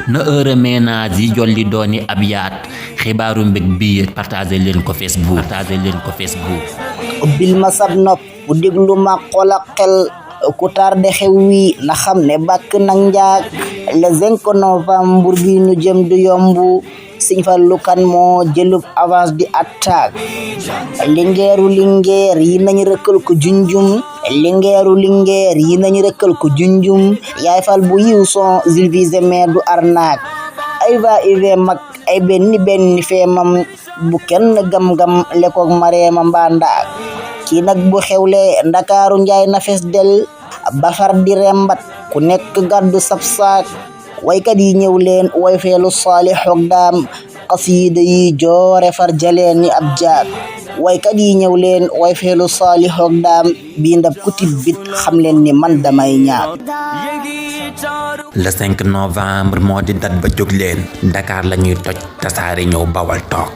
na heure ménage yi jolli dooni ab yaat xibaaru mbég bii partagé leen ko Facebook bil ma sab nopp bu déglu ma xol ak xel ku tardé xew wi na xam ne bàkk nag njaag le 5 novembre bi ñu jëm du yomb Sëñ Fallu Kan moo jëlub avance di attaque lingeeru lingeer yi nañ rëkkal ko junjum yaay fal bu yiw son zilvisé mais du arnaque ay va ive mag ay benn feemam bu kenn gam-gam lekoog mareema mbaa ndaak kii nag bu xewle ndakaaru njaay na fes del bafar di rembat ku nekk gàddu sab saak waykat yi ñëw leen way feelu saalixoog daam xasiida yi joore far jaleen ni ab jaag waykat yi ñëw leen way feelu saalixoog daam bii ndab kutib bit xam leen ni man damay ñaag le 5 novembre moo di dat ba jóg leen Dakar la ñuy toj tasaare ñëw bawal toog